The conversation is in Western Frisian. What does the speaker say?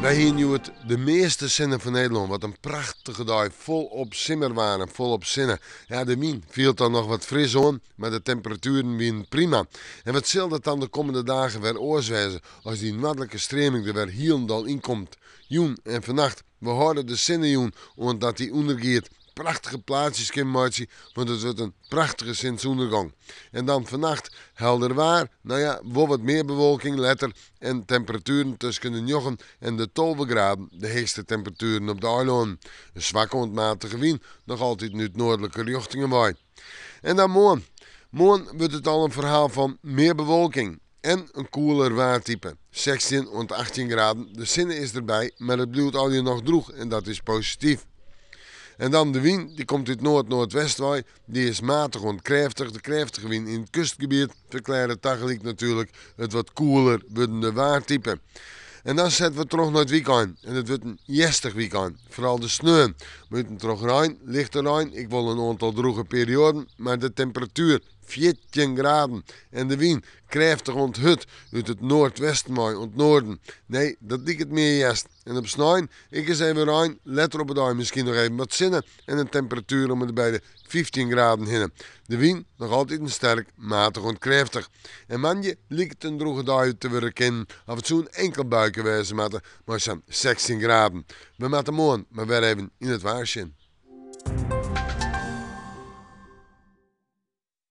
Wy hiene hjoed de measte sinne fan Nederlân. Wat in prachtige dei, folop simmerwaar en folop sinne. Ja, de wyn fielt dan noch wat fris oan, mar de temperatueren wienen prima. En wat sil dat dan de kommende dagen wer oars wêze as dy noardlike streaming der wer hielendal yn komt. Jûn en fannacht, we hâlde de sinnejûn oant dat dy ûndergiet. Prachtige plaatsjes kinne meitsje, want it wurdt in prachtige sinsûndergong. En dan fannacht helder waar, no ja, wol wat mear bewolking letter en temperatueren tusken de njoggen en de 12 graden, de heechste temperatueren op de eilânen. In swakke oant matige wyn, noch altyd út noardlike rjochtingen wei. En dan moarn. Moarn wurdt it al in ferhaal fan mear bewolking en in koeler waartype. 16 oant 18 graden, de sinne is derby, mar it bliuwt allegear noch drûch en dat is posityf. En dan de wyn, dy komt út noard-noardwest wei. Dy is matich oant krêftich. De krêftige wyn yn it kustgebiet ferklearret tagelyk natuerlik it wat koeler wurdende waartype. En dan sette we troch nei it wykein. En it wurdt in hjerstich wykein. Foaral de sneon. Mei út en troch rein, lichte rein, ek wol in oantal drûge perioaden, mar de temperatuer 14 graden en de wyn krêftich oant hurd út it noardwesten wei oant noarden. Nee, dat liket mear hjerst. En op snein ek ris even rein, letter op 'e dei miskien noch even wat sinne en in temperatuer om en by de 15 graden hinne. De wyn noch altiten sterk, matich oant krêftich. En moandei liket in drûge dei te wurde kinnen, of it soe in inkel buike wêze moatte mei sa'n 16 graden. We moatte moarn mar wer even yn it waar sjen.